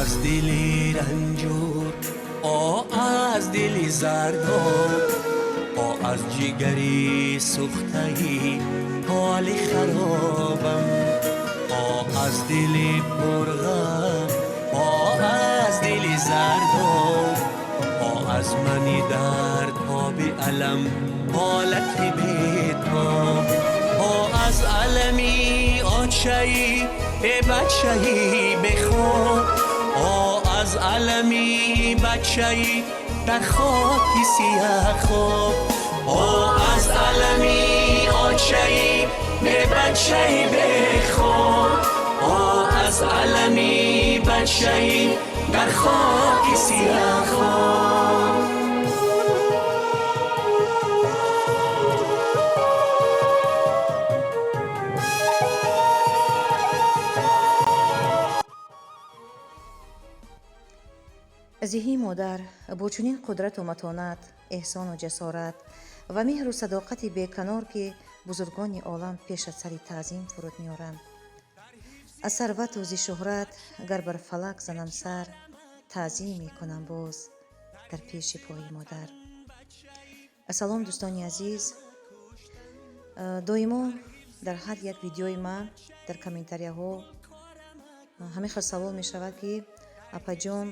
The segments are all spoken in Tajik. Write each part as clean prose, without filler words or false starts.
Аз дили ранҷур, о аз дили зардоб, о аз ҷигари сӯхтаи ҳоли харобам, о аз дили пурғам, о аз дили зардоб, о аз мани дардҳо алам ҳолати бетоб, о аз алами очаи бебачаи бехоб, о аз алами бачаи дар хоки сияхоб, о аз алами очаи бебачаи бехоб, о аз алами бачаи дар хоки сияхоб. Зиҳӣ модар бо чунин қудрату матонат, эҳсону ҷасорат ва меҳру садоқати беканор, ки бузургони олам пеш аз сари таъзим фуруд меоранд. Аз сарвату зи шӯҳрат гар бар фалак занам сар, таъзим мекунам боз дар пеши пои модар. Салом, дӯстони азиз. Доимо дар ҳар як видеои ман дар комментарияҳо ҳамин хел савол мешавад, ки апаҷон,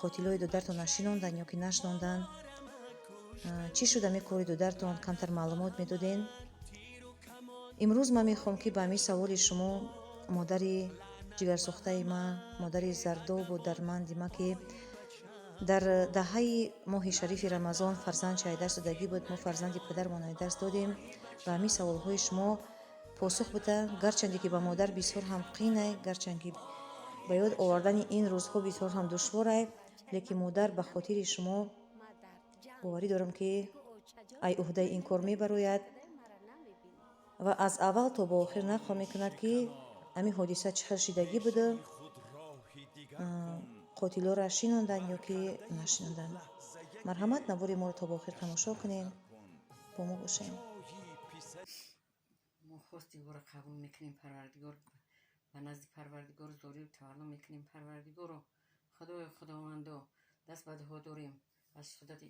қотилои додартон нашинонданд ё ки нашинонданд, чӣ шуд ами кори додартон, камтар маълумот медоден. Имрӯз ман мехоҳам, ки ба ҳамин саволи шумо модари ҷигарсӯхтаи ман, модари зардобу дарманди ман, ки дар даҳаи моҳи шарифи Рамазон фарзанд чай даст додагӣ буд, мо фарзанди падармон даст додем, ба ҳамин саволҳои шумо посух буда. Гарчанде ки ба модар бисёр ҳам қинай, гарчанд ки ба ёд овардани ин рӯзҳо бисёр ҳам душворай, лекин модар ба хотири шумо боварӣ дорам, ки ай уҳдаи ин кор мебарояд ва аз аввал то ба охир нақл мекунад, ки ҳамин ҳодиса чӣ хел шидагӣ буда, қотилоро шинонданд ё ки нашинонданд. Марҳамат, навори моро то ба охир тамошо кунед, бо мо бошед. Мо хости ӯро қабул мекунем, Парвардигор. Ба назди Парвардигор зорию тавалло мекунем. Парвардигоро, Худои Худовандо, даст ба дуо дорем, аз худат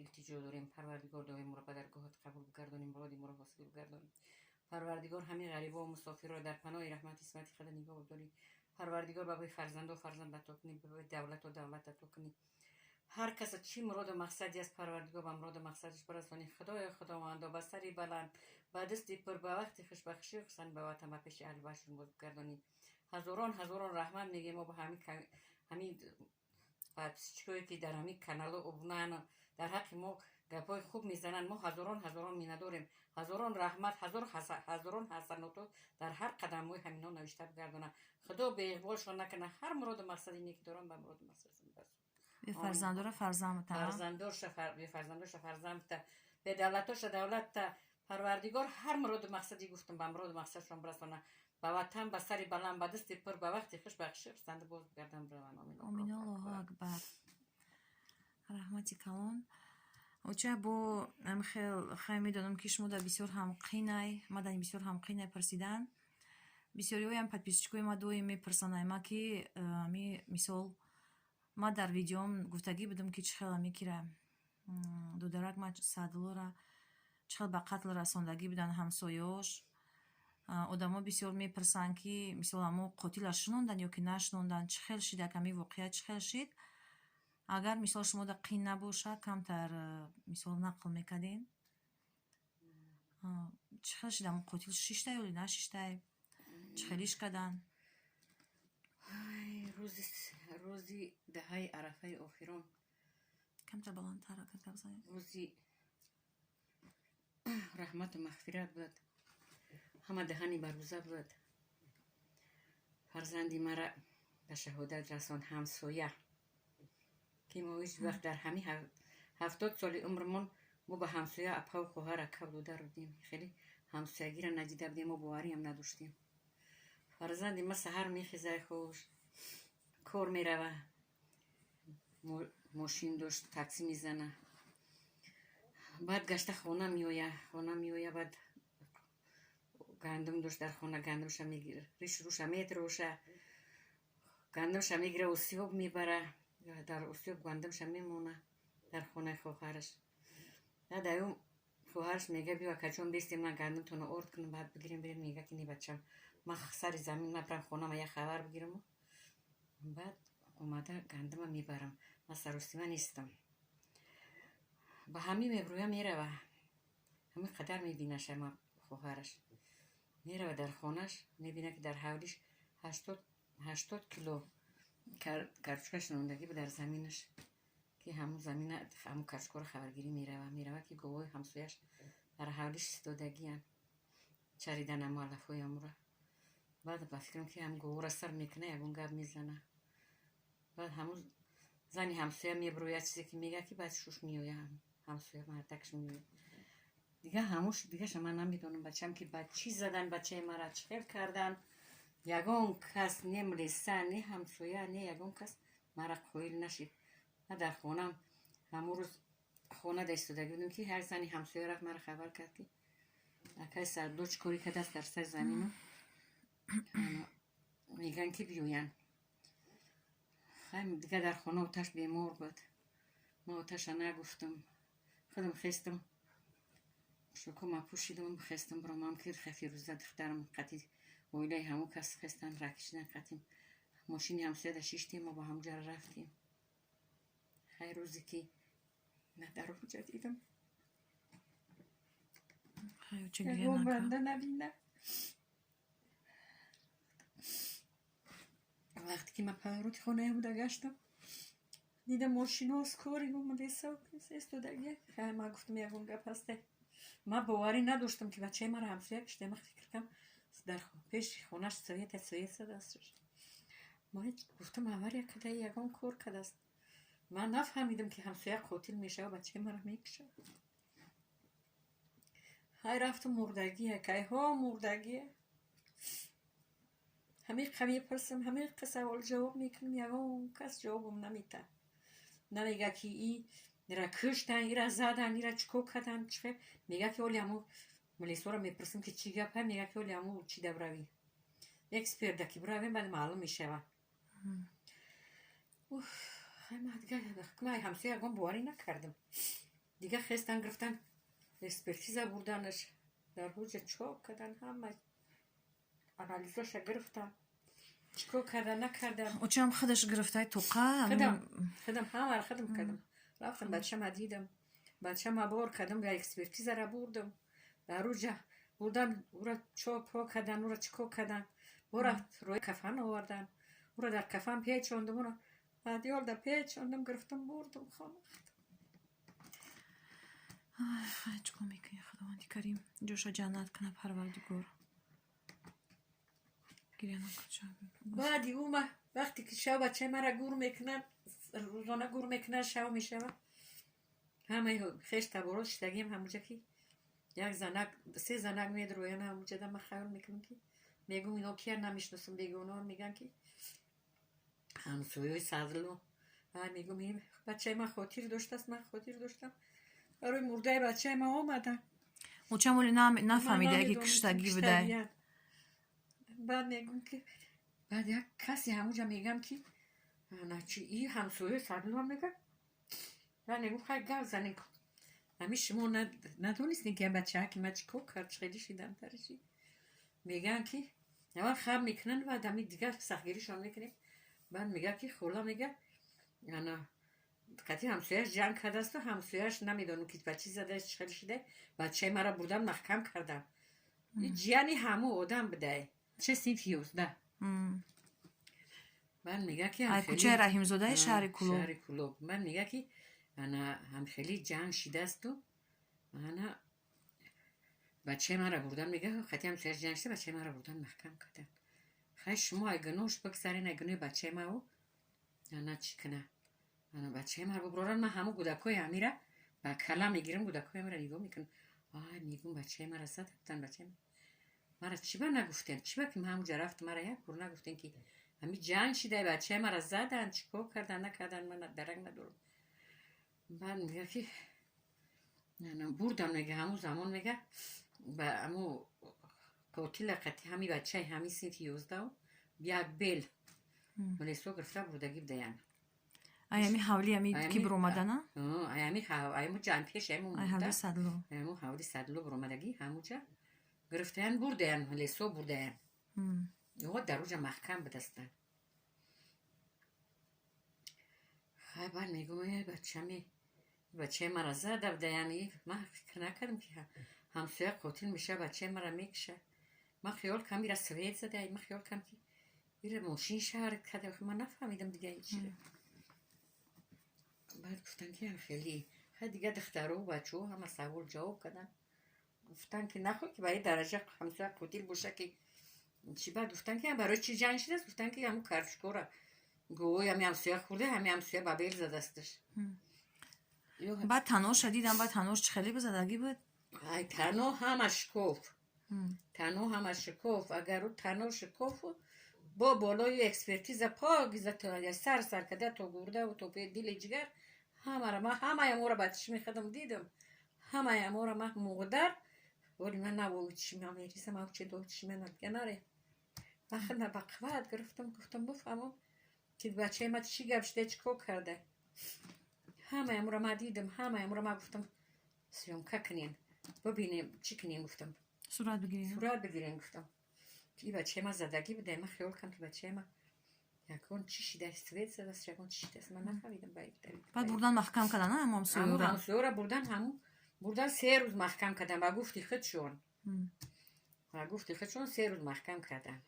илтиҷо дорем. Парвардигор, дуои моро ба даргоҳат қабул бигардонӣ, муроди моро ҳосил бигардонӣ. Парвардигор, ҳамин ғарибо мусофирро дар паноҳи раҳмати исмати худ нигоҳ дорӣ. Парвардигор, ба фарзандо фарзанд ато кунӣ, ба давлато давлат ато кунӣ. Ҳар каса чӣ муроду мақсаде аст, Парвардигор, ба муроду мақсадаш барасонӣ. Худоё Худовандо, ба сари баланд, ба дасти пур, ба вақти хушбахшию хусанд ба ватан, ба пеши аҳли байтшон боз бигардонӣ. Ҳазорон ҳазорон раҳмат мегӯем мо ба ҳамин подписчикое, ки дар ҳамин каналу обунаан, дар ҳаққи мо гапҳои хуб мезананд. Мо ҳазорон ҳазорон миннатдорем. Ҳазорон раҳмат, ҳазорон ҳасаното дар ҳар қадамҳои ҳаминҳо навишта бигардонад. Худо беиқболшон накунад. Ҳар муроду мақсади неки доранд, ба муроду мақсадшон бирасонад. Бефарзандора фарзанд бата. Бефарзандоша фарзанд бита, бедавлатоша давлат та. Парвардигор, ҳар муроду мақсади гуфтам, ба муроду мақсадшон бирасонад, ба ватан, ба сари баланд, ба дасти пур, ба вақти хуш, ба хуши хурсанди боз бигарданд, бираванд. Омин. Омин, Аллоҳу акбар. Раҳмати калон. Оча, бо хел хай медонам, ки шумо дар бисёр ҳам қинай, ма дар бисёр ҳам қинай пурсидан. Бисёриҳоям подписчикои ма доим мепурсанд ай ма, ки ами мисол ма дар видеом гуфтагӣ будам, ки чӣ хел амикира додарак ма Саъдуллоро чӣ хел ба қатл расондагӣ буданд ҳамсоёш. Одамо бисёр мепурсанд, ки мисол амо қотила шинонданд ё ки нашинонданд, чӣ хел шид, ами воқеа чӣ хел шид. Агар мисол шумо да қин набошад, камтар мисол нақл мекардем, чӣ хел шид, амо қотил шишта ё нашиштай, чӣ хел иш карданд? Рӯзи даҳаи арафаи охирон. Камтар баландтар агар гап занед. Рӯзи раҳмату мағфират буд, ҳама даҳани барӯза буд. Фарзанди мара ба шаҳодат расонд ҳамсоя, ки мо ҳеҷ вақт дар ҳамин 70 соли умрмон мо ба ҳамсоя апаву хоҳар, акав, додар будем, хеле ҳамсоягиро надида будем, мо бовариам надоштем. Фарзанди ма саҳар мехезай, хуш кор мерава, мошин дошт, таксӣ мезана. Баъд гашта хона меоя, хона меоя, баъд гандум дошт дар хона, гандумша риш руша метроша. Гандумша мегира, Осиёб мебара, дар Осиёб гандумша мемона дар хонаи хоҳараш. Баъд аю хоҳараш мега: «Биё, акаҷон, бестем, ман гандумтонро орд кунам, баъд бигирем, бирем». Мега ки: «Не, бачам, ман сари замин, ман бирам хонама, як хабар бигираму баъд омада гандума мебарам, ман саросима нестам». Ба ҳамин мебрӯя, мерава, ҳамин қадар мебинаша хоҳараш. Мерава дар хонаш, мебина ки дар ҳавлиш 80 кило картошка шинондагӣ дар заминаш, ки ҳамун замина, ҳамун картошкаро хабаргирӣ мерава. Мерава ки говои ҳамсояш дар ҳавлиш истодагиянд, чаридан ҳамо алафҳои ҳамура. Баъд ба фикрам ки ҳам говора сар мекуна, ягон гап мезана. Баъд ҳамун зани ҳамсоя меброяд, чизе ки мега ки баъд шуш меоя, ҳамсоя мардакш меояд. Дига ҳамуш дигаша ман намедонам, бачам, ки ба чӣ задан бачаи мара, чӣ хел кардан. Ягон кас, не милиса, не ҳамсоя, не ягон кас мара қоил нашид. Ман дар хонам ҳамун рӯз хона да истодагӣ будем, ки ҳар зани ҳамсоя рафт, мара хабар кард, ки акай Сардо чӣ корӣ кардааст дар сари замину, мегӯянд ки биёянд. Дига дар хона оташ бемор буд, ман оташа нагуфтам. Худам хестам, пӯшокома пӯшидам, хестам, биромам, ки Фирӯза духтарам қати оилаи ҳамун кас хестан, ракишидан, қатим мошини ҳамсояда шиштем, мо ба ҳамуҷара рафтем. Хай, рӯзе ки на дар онҷа дидам, ягон банда набина. Вақте ки ман повороти хонаи ҳамуда гаштам, дидам мошино скорый милиса истодагия. Хай, ман гуфтам, ягон гап ҳасте. Ман боварӣ надоштам, ки бачаи маро ҳамсоя кишта. Ман фикр кардам, дар пеши хонаш света свет задааст. Ман гуфтам, авария када, ягон кор кардааст. Ман нафаҳмидам, ки ҳамсоя қотил мешава, бачаи маро мекушад. Ҳай, рафтам, мурдагия, кайҳо мурдагия. Ҳамиқа мепурсам, ҳамиқа савол ҷавоб мекунам, ягон кас ҷавобам наметаҳад. Намега ки ира куштан, ира задан, ира чӣ кор кардан, чӣ. Мега ки оли ҳамун милисоро мепурсам, ки чӣ гапа, мега ки оли ҳамун чӣ да бравӣ, эксперта ки биравем, баъд маълум мешава. Ман ҳамсоя ягон боварӣ накардам. Дига хестан, гирифтан, экспертиза бурданаш, дар ҳуҷа чоп кардан, ҳама анализоша гирифтан, чӣ кор кардан, накардан. Очам худаш гирифтай тоқа? Худам, худам ҳамаро худам кардам. Рафтам, бачама дидам, бачама бор кардам, ба экспертизара бурдам. Дар уҷа бурдан, ура чоп по кардан, ура чӣ кор кардан, бора рӯи кафан овардан, ура дар кафан печондам, ура одеялда печондам, гирифтам, бурдам хона. Чӣ кор мекунӣ, Худованди Карим ҷоша ҷаннат кана, Парвардигор. Гиря накун. Баъди ӯ ма вақте ки шав бачаи мара гур мекунанд, рӯзона гур мекунанд, шав мешава, ҳамаи хеш таборот шидагиам ҳамуҷа, ки як занак, се занак медроян ҳамуҷада. Ман хаёл мекунам, ки мегӯм, ино кия, намешиносам, бегонаон. Мегӯянд, ки ҳамсоёи Садлу. Мегӯм, бачаи ман хотир доштааст, ман хотир доштам, барои мурдаи бачаи ман омадам. Очам оли нафаҳмида, ки киштагӣ будай? Баъд мегӯм, ки баъд як касе ҳамуҷа мегӯям, ки чи и ҳамсояи Садлуам мега. Баъд мегӯм, хай, гап занем, ҳами шумо надонистем, ки бачааки ма чӣ кор кард, чӣ хеле шидан тариши. Мегӯянд, ки аввал хаб мекунанд, баъд ҳами дигар сахтгиришон мекунем. Баъд мега, ки хола мега, ана қати ҳамсояш ҷанг кардасту ҳамсояш намедонам, ки ба чӣ задааст, чӣ хеле шида, бачаи мара бурдан, маҳкам кардан. Ҷияни ҳамун одам будай, че синфи 11. Баъд мега, ки Кӯчаи Раҳимзодаи шаҳри Кулоб. Шаҳри Кулоб. Баъд мега, ки ана ҳамхели ҷанг шидасту ана бачаи мара бурдан, мега, қати ҳамсояш ҷанг шида, бачаи мара бурдан, маҳкам кардан. Хай, шумо ай гуноҳш бигзарен, ай гуноҳи бачаи мау ана чӣ куна, ана бачаи мара буброран. Ман ҳамун кӯдакҳои ҳамира ба кала мегирам, кӯдакҳои ҳамира нигоҳ мекунам. Ай, мегӯм, бачаи мара зада будан, бачаи мара чӣ ба нагуфтем, чӣ ба ки ман ҳамунҷа рафтам, мара як бор нагуфтем, ки ҳами ҷанг шида, бачаи мара задан, чӣ кор кардан, накардан, ман дарак надорам. Баъд мега, ки бурдам, мега, ҳамун замон, мега, ба ҳаму қотила қати ҳами бачаи ҳами синфи 11 як бел. Милисо гирифта бурдагӣ будаян. Аями ҳавли ами ки биромадана? Аями аймуҷа пеш айму ҳавли Садло. Айму ҳавли Садло биромадагӣ ҳамуҷа гирифтаян бурдаян, милисо бурдаян. Ё дар уҷа маҳкам бидастан. Хай баъд мегӯм э бачами бачаи мара зада будаян. Ман фикр накардам ки ҳамсоя қотил меша, бачаи мара мекиша. Ман хиёл кардам ира свет зада, ман хиёл кардам ки ира мошин шаҳр карда. Ман нафаҳмидам дига ҳечира. Баъд гуфтанд ки хеле хай дига духтаро бачаҳо ҳама савол ҷавоб карданд. Гуфтанд ки нахоҳ ки ба ин дараҷа ҳамсоя қотил боша ки чӣ. Баъд гуфтанд ки барои чӣ ҷанг шудааст? Гуфтанд ки ҳамун карчукора гӯй ҳами ҳамсоя хӯрда, ҳами ҳамсоя ба бел задасташ. Баъд таноша дидам, баъд танош чӣ хеле задагӣ буд? Ай тано ҳама шикоф. Тано ҳама шикоф. Агар ӯ тано шикофу бо болои экспертиза пок сар сар карда то гурдаву то дили ҷигар ҳамара ман ҳамаи амора ба чишми худам дидам. Ҳамаи амора ман модар вале ман навои чишмам меризам, авче до чишма дига наре. Ман худма ба қувват гирифтам, гуфтам бифаҳмам ки бачаи ман чӣ гап шуда, чӣ кор карда. Ҳамаи амора ман дидам, ҳамаи амора ман гуфтам съёмка кунем, бибинем чӣ кунем гуфтам. Сурат бигирем. Сурат бигирем гуфтам. Ки бачаи ман задагӣ буда, ман хиёл кардам ки бачаи ман ягон чӣ шидааст, свет задааст, ягон чӣ шидааст. Ман нафаҳмидам. Баъд бурдан маҳкам кардан ҳамун ҳамсояро? Ҳамсояро бурдан, ҳамун бурдан 3 рӯз маҳкам кардан ба гуфти худшон. Ба гуфти худшон 3 рӯз маҳкам кардан.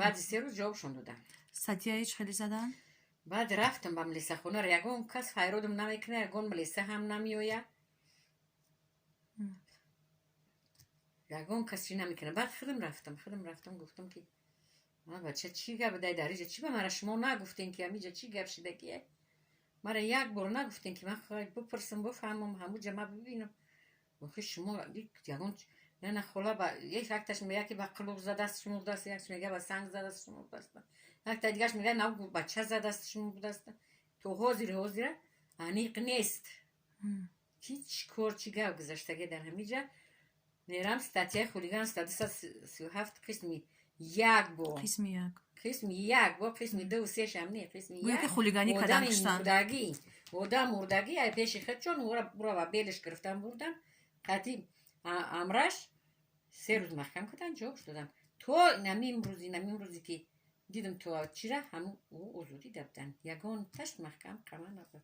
Баъди 3 рӯз ҷавобшон доданд. Статья ҳеҷ хеле задан? Баъд рафтам ба милисахонара, ягон кас файродам намекунад, ягон милиса ҳам намеояд. Ягон кас чӣ намекунад. Баъд худам рафтам, гуфтам ки ман бача чӣ гап дай дар иҷа, чӣ ба мара шумо нагуфтем ки ҳамиҷа чӣ гап шидагие? Мара як бор нагуфтем ки ман хоҳам бипурсам, бифаҳмам, ҳамуҷа ман бибинам. Охи шумо ягон на хола ба якташ мегӯяд ки ба қулуқ задаст шумо будаст, якташ мегӯяд ба санг задаст шумо будаст, якта дигаш мегӯяд на бача задаст шумо будаст. То ҳозир ҳозира аниқ нест ки чӣ кор чӣ гап гузаштагӣ дар ҳамиҷа. Мерам статьяи хулиганства 237 қисми 1 бо қисми 1, қисми 1 бо қисми 2 3 шам не, қисми 1. Гӯё хулиганӣ кардан куштан. Мурдагӣ, одам мурдагӣ ай пеши худшон ура ба белиш гирифтан бурдан, қатъи амраш 3 рӯз маҳкам кардан, ҷавобш додан. То намим рӯзе ки дидам то чира ҳамун ӯ озодӣ дабдан, ягон ташт маҳкам қама набуд.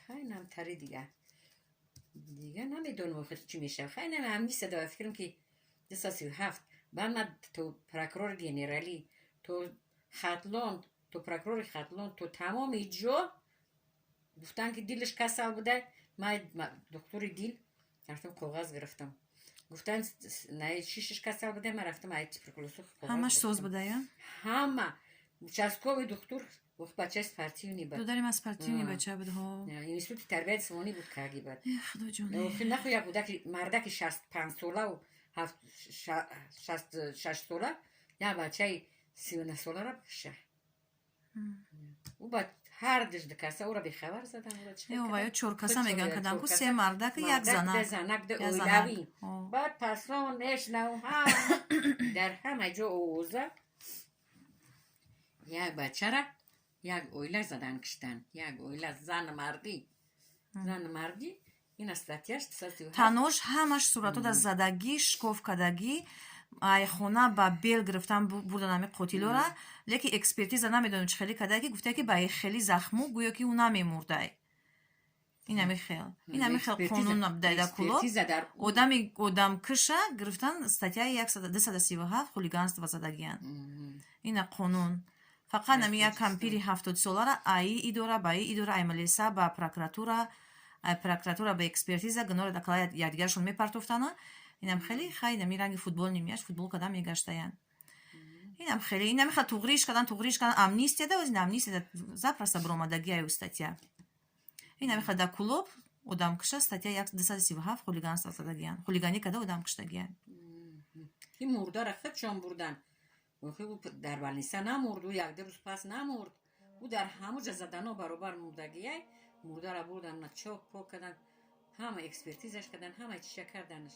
Хай намтари дига дига намедонам охир чӣ мешавад. Хай ҳамиса да фикрам ки 237. Баъд ман то прокурори генералӣ, то Хатлон, то прокурори Хатлон, то тамоми ҷо гуфтанд ки дилаш касал буда. Ман духтури дил рафтам, коғаз гирифтам. Гуфтанд шишаш касал буда, ман рафтам ай туберкулёзу. Ҳамаш соз будая? Ҳама участковый духтур гуфт бачаи спортивный буд. Додари ман спортивный бача буд, ҳо. Институти тарбияти ҷисмонӣ буд каги буд. Худоҷон. Нахо як кӯдаки мардаки 65 солаву 66 сола як бачаи 39 солара бикуша. Ӯ ба ҳар дижди каса ӯра бехабар задан. Ё чор каса меган кадан ку, се мардак, як занак. Занак оилавӣ. Баъд пасон мешнав ҳама дар ҳама ҷо овоза як бачара як оила задан киштан, як оила зану мардӣ, зану мардӣ. Ина статьяш. Танош ҳамаш суратҳо дар задагӣ, шикоф кардагӣ, айхона ба бел гирифтан бурдан ҳами қотилора, лекин экспертиза намедонам чӣ хеле карда, ки гуфта ки ба хели захму гӯё ки ӯ намемурдай. Инами хел қонун дар Кулоб одами одамкиша гирифтан, статьяи 237 хулиганство задагиян. Ина қонун. Фақат нами як кампири 70-солара аи идора ба и идора, ай милиса ба прокуратура, ай прокуратура ба экспертиза, гунора дар калаи якдигаршон мепартофтана. Инам хеле хай нами ранги футбол немияш, футбол када мегаштаян. Инам хеле инами хел туғриш кадан, туғриш кадан, амнистия да, ин амнистия да запросто биромадагӣ аю статья. Инами хел дар Кулоб одамкиша статья 237 хулиганство задагиян, хулиганӣ када одам киштагиян. Ки мурдара худшон бурдан. Охи ӯ дар больница намурд, ӯ якду рӯз пас намурд, ӯ дар ҳамуҷа задано баробар мурдагияй. Мурдара бурдан, чок пок кардан, ҳама экспертизаш кардан, ҳама чиша карданаш.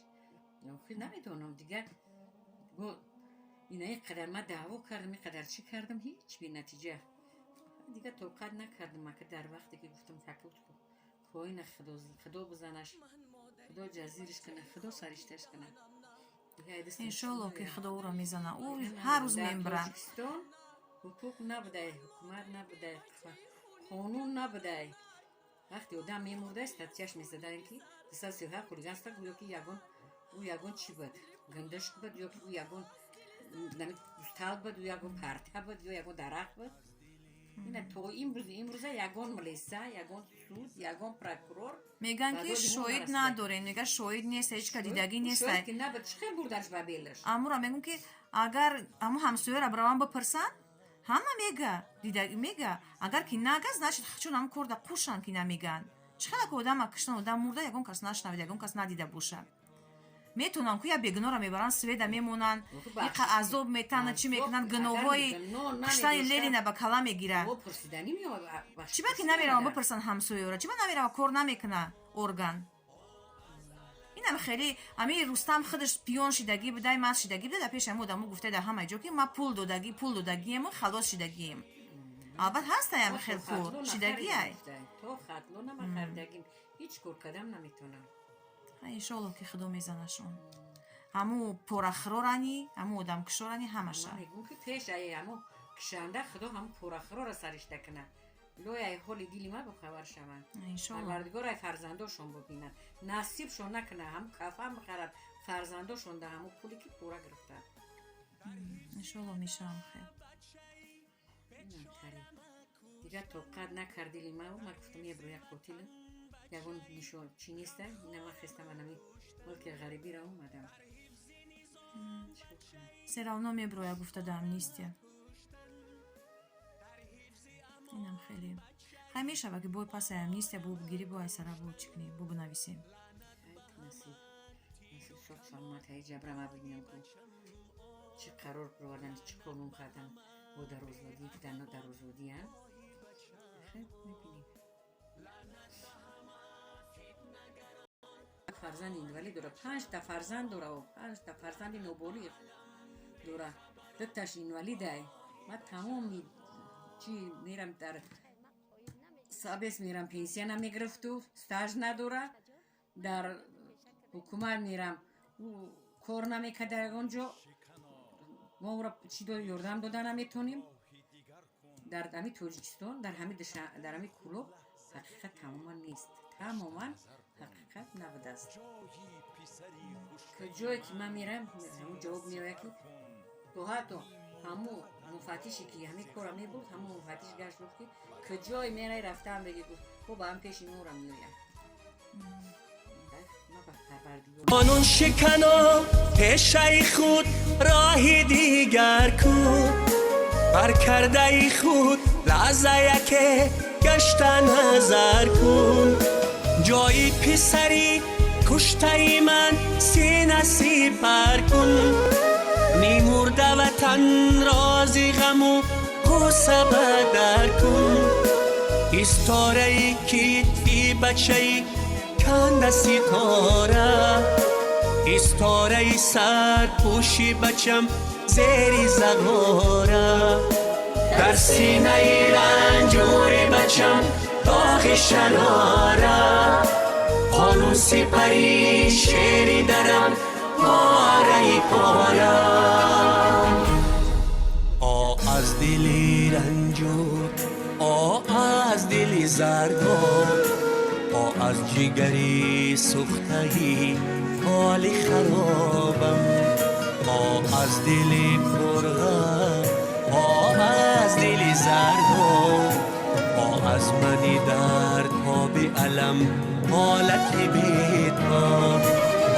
Охи намедонам дигар. Ина ин қадар ман даъво кардам, ин қадар чӣ кардам, ҳеҷ бенатиҷа. Дига тоқат накардам, ака, дар вақте ки гуфтам, такут поина, худо, худо бизанаш, худо ҷазириш кана, худо саришташ кана. Иншолло, ки худо ӯро мезана. Ӯ ҳар рӯз мембирад. Тоҷикистон ҳуқуқ набудай, ҳукумат набудай, қонун набудай. Вақте одам мемурдай, статья ш мезадаем, ки 237 хулиганство, гӯё ки ягон ӯ ягон чӣ буд, гандашк буд, ё ки ӯ ягон густал буд, ё ягон парта буд, ё ягон дарахт буд. Ина то имрӯз, имрӯза ягон милиса, ягон суд, ягон прокурор Мегӯянд, ки шоҳид надорем, мега, шоҳид нест, ҳеҷ ка дидагӣ нест. Ки набуд, чӣ хел бурдаш ба белаш? Амура мегӯм, ки агар ҳамун ҳамсояро бираван бипурсанд, ҳама мега, мега. Агар ки нага, значит, чун ҳамун корда қушанд, ки намегӯянд. Чӣ хела ки одама киштан, одам мурда, ягон кас нашнавид, ягон кас надида бошад. Метавонам ку як бегуноҳро мебаранд, свет а мемонанд, иқа азоб метанад, чӣ мекунанд, гуноҳҳои куштани Ленина ба кала мегирад. Чӣ ба ки намераванд бипурсанд ҳамсоёро? Чӣ ба намерава, кор намекуна орган? Инам хеле ами Рустам худаш пиён шидагӣ будай, маст шидагӣ буда, дар пеши ҳама одамо гуфта, дар ҳама ҷо, ки ма пул додагӣ, пул додагиему халос шидагием. Албат, ҳастаям хел кор шидагиай. То хатло нама хардагим, ҳеҷ кор кардам наметонам. Иншолло, ки худо мезанашон, ҳаму порахӯрорани, ҳаму одамкушорани, ҳамаша. Мегӯм, ки пеш ай ҳаму кишанда худо ҳаму порахӯрора саришта кунад. Лой ай ҳоли дили ма бохабар шаванд. Парвардигор ай фарзандошон бубинад, насибшон накунад, ҳаму кафан бихарад фарзандошон да ҳаму пуле ки пора гирифтанд. Иншолло, мешавам хел. Дига тоқат накард дили ма. Ма гуфтам, ебро, як қотила ягон нишон чӣ неста. Ина ман хестам, анами мулки ғарибиро омадам. Всё равно меброя, гуфта да амнистия. Инам хеле хай мешава, ки бой пасай амнистия бо бигирӣ, бо айсара, бо чӣ кунӣ, бо бинависем. Насиб, насиб, соҳ саломат. Ҳай ҷабра ма бибинам, ку чӣ қарор бировардан, чӣ қонун кардан, бо дар озодӣ, дар озодиян. Хай, мебинем. Фарзанди инвалид дора, панҷта фарзанд дора, панҷта фарзанди ноболиғ дора, дуташ инвалидай. Ма тамоми чи мерам, дар собес мерам, пенсия намегирифту, стаж надора. Дар ҳукумат мерам, ӯ кор намекард ягон ҷо, мо ӯро чи ёрдам дода наметонем. Дар ҳами Тоҷикистон, дар ҳами Кӯлоб ҳақиқат тамоман нест, тамоман ҳақиқат набудааст. Ҷое ки ман мерам, ҳамун ҷавоб меояд, ки то ҳатто ҳамун муфаттише, ки ҳамин корро мебурд, ҳамун муфаттиш гашт, гуфт, ки куҷое мерай, рафтаам беги, гуфт, бо ба ҳам пеши мора меояд. Қонун шикано, пешаи худ роҳи дигар кун, бар кардаи худ лаҳза яке гашта назар кун. Ҷои писари куштаи ман сина сипар кун. Мемурда ватан рози ғаму ғусса бадар кун. Истораи китфи бачаи канда ситора, истораи сарпӯши бачам зери зағора, дар синаи ранҷури бачам доғи шарора, қонун сипари шери дарам пораи пора. О аз дили ранҷур, о аз дили зардоб, о аз ҷигари сӯхтаи ҳоли харобам, о аз дили пурғам, о аз дили зардоб, о аз мани дардтоби алам ҳолати бетоб,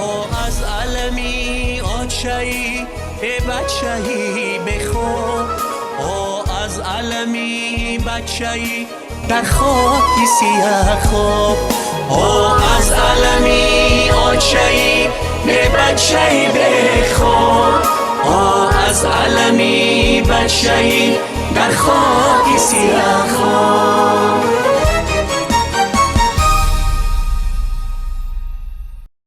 о аз алами очаи бачаи бехоб, о аз алами бачаи дар хоки сияхоб, о аз алами очаи бебачаи бехоб, о аз алами бачаи дар хоки сияхоб.